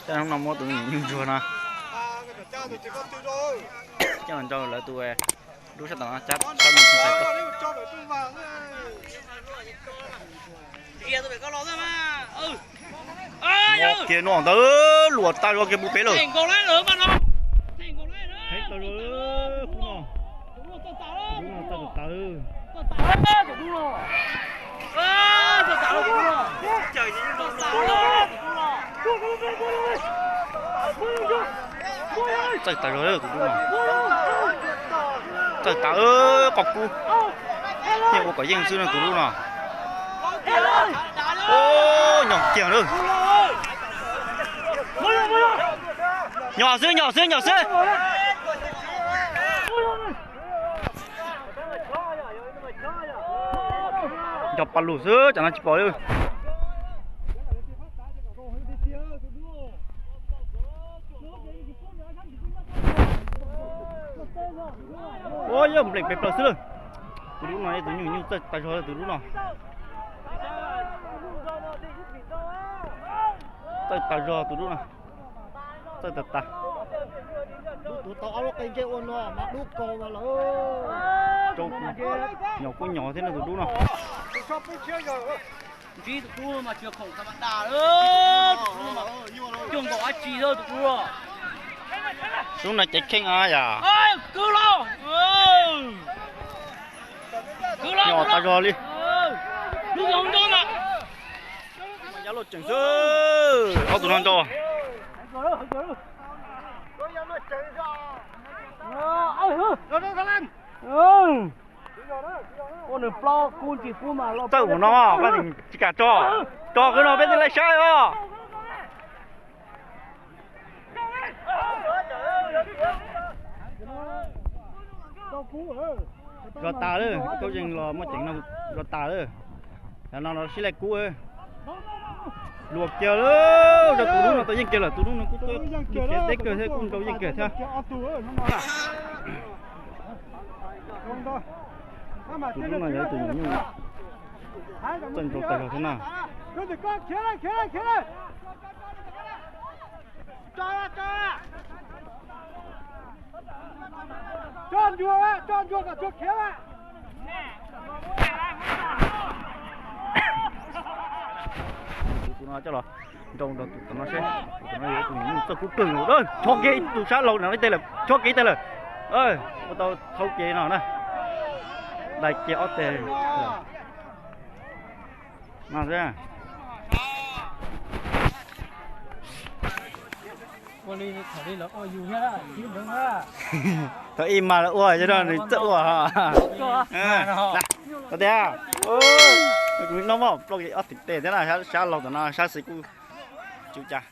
Hnub no muab tus me nyuam nyuj ntsuag no coj los nrau lawv tus dub sab tom no cab sab me ntxhais tuaj. Kiag no ntawd luam tag zog kiag puv pem lawm. Heev tag zog qub no. Tus dub no txawj tawv tawv. Txawj tawv zog tus dub no. Txawj tawv qoj kub. Yeej ua kom yeej xwb no tus dub no. Nyob kiag lawm. Nyob xwb, nyob xwb, nyob xwb. Nco pa lug xwb, cov no tsis pom li. Ua yog npleem pem plaws xwb lawm. Tus dub no yog tus nyuj nyuj txawj tawv zog tus dub no. Txawj tawv zog tus dub no. Txawj tawv tas. Tus tau ob lub qe ncej ua no mas dub kaus mas lawm. Nyom kuj nyom thiab no tus dub no. Ntsib tus dub no mas tsis khoom tha ma da, tus dub no mas coj nkaus dab tsi tus dub no. Dub no cev kheej yom. Kwv los, kwv los, nyom tas zog li. Lub nco na. Yab loj tseem xwb, ob tug no nrau. Ua nws plaub kub ntsis kub mas txawj ua no, tsis kam tso, tso kwv no peb thiaj laij saib os. Zog tas lawm, Kaub Yeej los muaj ceev no zog tas lawm. Cov no los sib laij kub. Luag kiag lawm, tus dub no tau yeej kiag lawm, tus dub no kuj tuaj khiav deb kawg thiab kuj nrau yeej kiag thiab. Tus dub no yog ib tug nyuam nyuj txawj nrau tas zog thiab na. Tus no coj los nrau nrog tus tom no seb, tus tom no yog tus nyuj txawj kub kawg. Chob kiag ib tug sab laug no ib teg lawm, chob kiag ib teg lawm. Ua tau thau kiag no na, dai kiag ob teg no xwb. Thaum ib mas lawv ua, nws txawj ua. Tias kuv noj mov plaub ob teg thiab na, sab laug tom no sab xis kuj tsis ua cas.